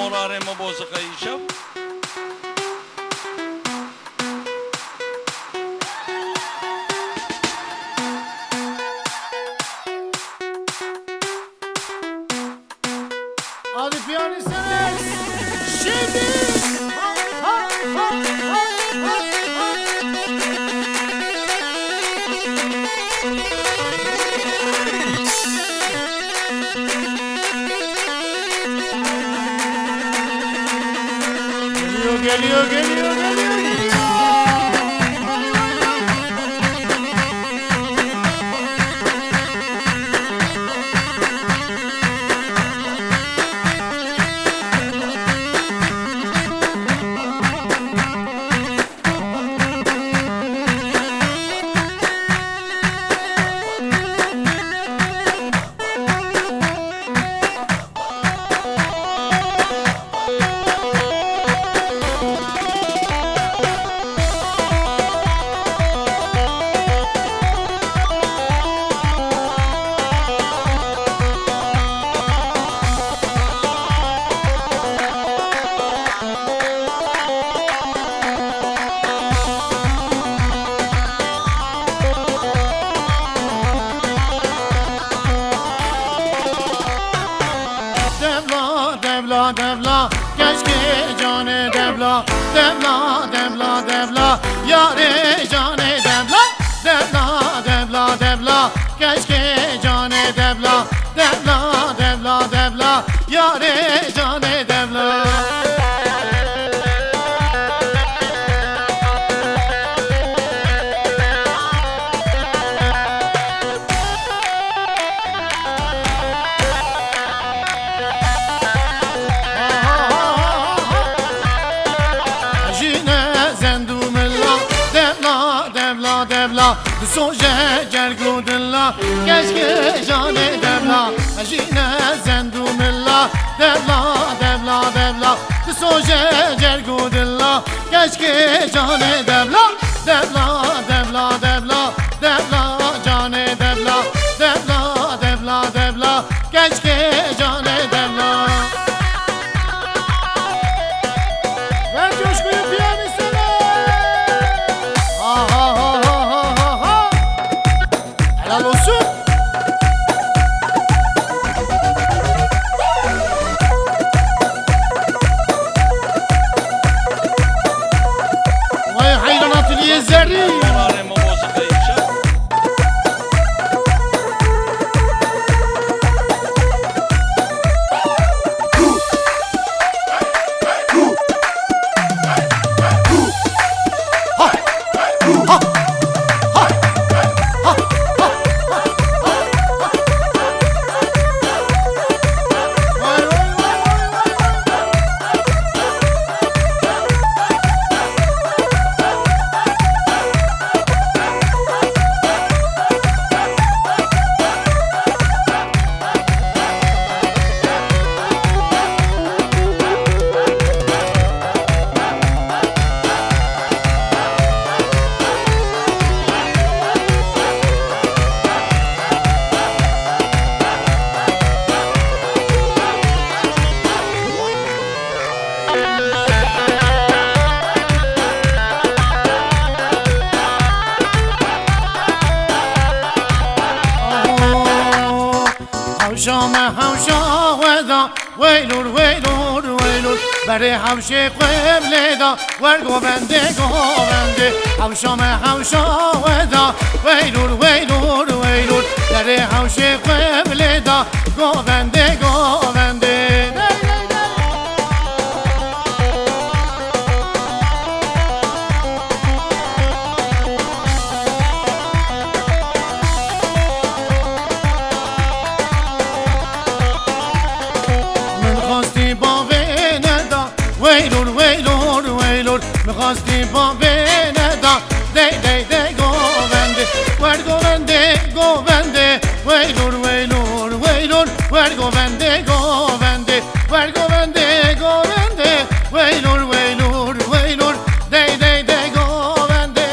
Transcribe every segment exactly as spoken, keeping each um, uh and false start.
Morarê me boziqe îşev. Hadi piyanî sene. Şimdi. Ha, ha, ha, ha, ha, ha. Geliyor, geliyor, geliyor, geliyor. Devla, devla, devla, keşkê canê devla. Devla, devla, devla, yarê canê devla. Devla, devla, devla, keşkê canê devla. Devla, devla, devla, yarê canê devla. Jîne zendû mila, devla, devla, devla, disoje cerg û dila, keşkê canê devla. Jîne zendû mila, devla, devla, devla, disoje cerg û dila, keşkê canê devla. Devla, devla, devla, devla, canê devla. Devla, devla, devla, keşkê canê devla. Ver coşkuyu piyanistine. Ha, ha, ha. Helal olsun. Vay heyran atiliye zerrî. Hewşa me hewşa we da, weylûr, weylûr, weylûr. Berê hewşê qeblê da, wer govendê, govendê. Hewşa me hewşa we da, weylûr, weylûr, weylûr. Berê hewşê qeblê da, govendê, govendê. Min xwestî bavê neda, weylûr, weylûr, weylûr. Min xwestî bavê neda, dey, dey, dey govendê. Wer govendê, govendê, weylûr, weylûr, weylûr. Wer govendê, govendê, wer govendê, govendê, weylûr, weylûr, weylûr. Dey, dey, dey govendê.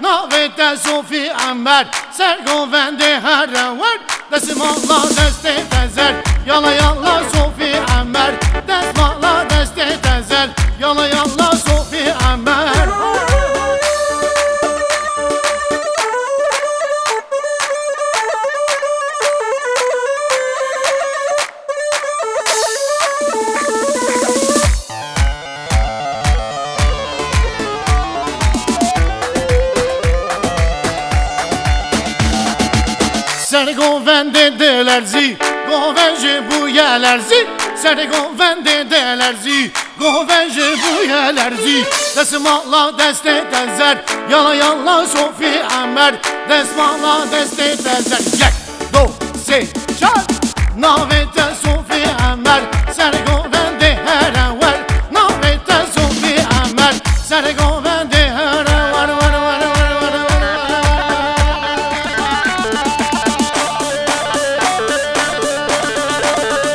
Navê te Sofî Emer, ser govendê here wer, destmala destê te zer. Yala yala Sofî Emer, destmala destê te zer. Yala yala Sofî Emer. Ser govendê dilerzî, govend jî bûye lerzî. Ser govendê dilerzî, govend jî bûye lerzî. Destmala destê te zer, yala yala Sofî Emer. Destmala destê te zer. Yek, do, sê, çar. Navê te Sofî Emer, ser govendê here wer. Navê te Sofî Emer, ser govendê here wer, wer, wer.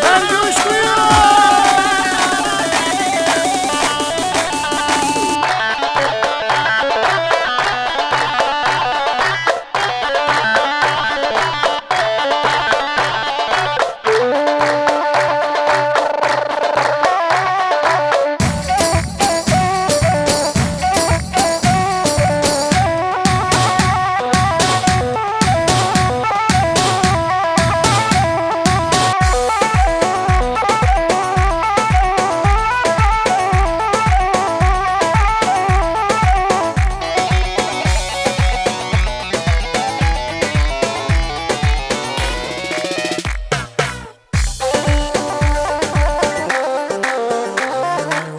Bercoşkuya!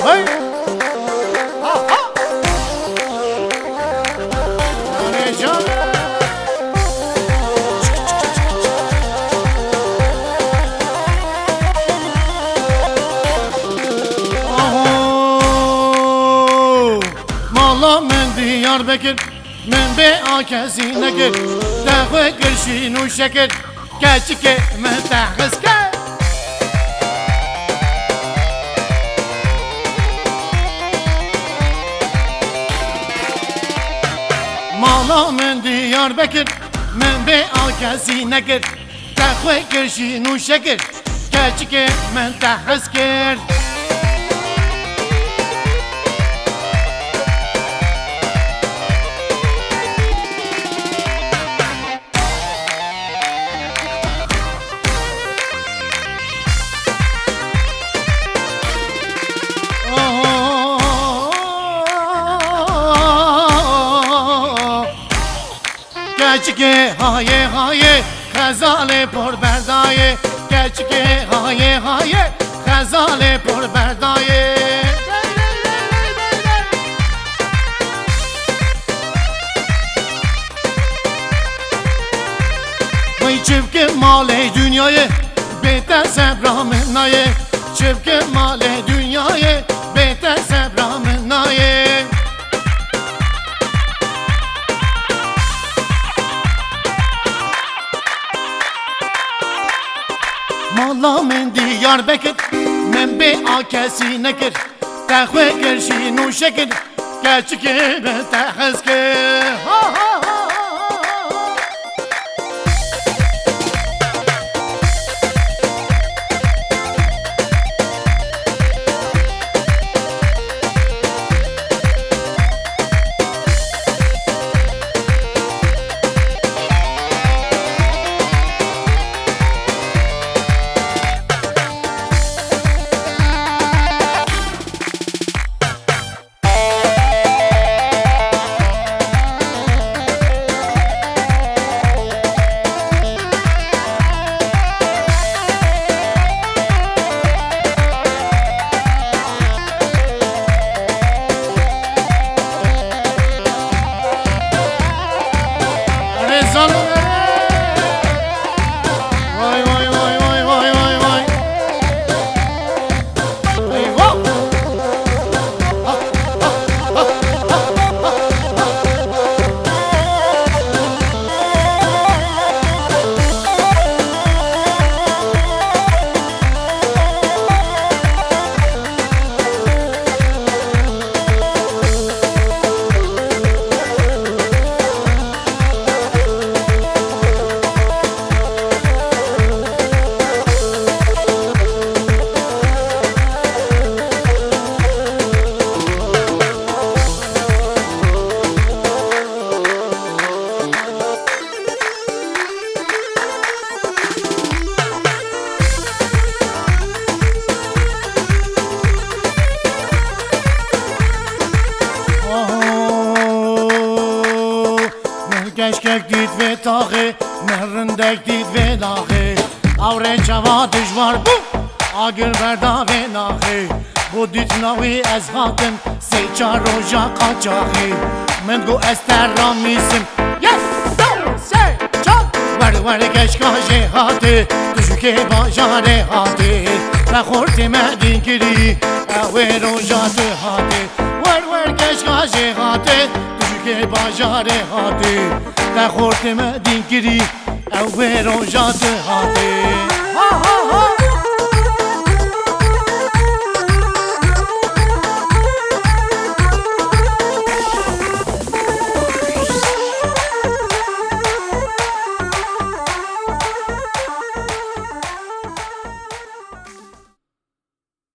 Hey! Ha, ha! Can, can. Aho! Mala min Diyarbekir, min bê a kesî nekir. Te xwe kir şîn û şekir, keçikê min te hez kir. Mala min Diyarbekir, min bê a kesî nekir. Te xwe kir şîn û şekir, keçikê min te hez kir. Keçikê hayê hayê, xezalê por berdayê. Keçikê hayê hayê, xezalê por berdayê. Vay çivke malê dünyayê, bê te sebra min nayê. Çivke malê dünyayê, bê te sebra min nayê. Mala min Diyarbekir, min bê a kesî nekir. Te xwe kir şîn û şekir, keçikê min te hez kir. Ha, ha, ha. Min rindek dît vê naxê, ew rê çawa dijwar bû, agir berda vê naxê. Bo dîtina wî ez hatim, sê çar roja qaçaxê. Min got ez te ramîsim. Yes! Du, sê, çar! Wer wer keşka jê hatê, tujikê bajarê hatê. Te xortê me dîn kirî, ew ê roja tu hatê. Wer wer keşka jê hatê, tujikê bajarê hatê. Te xortê me dîn kirî, ew ê roja tu hatê.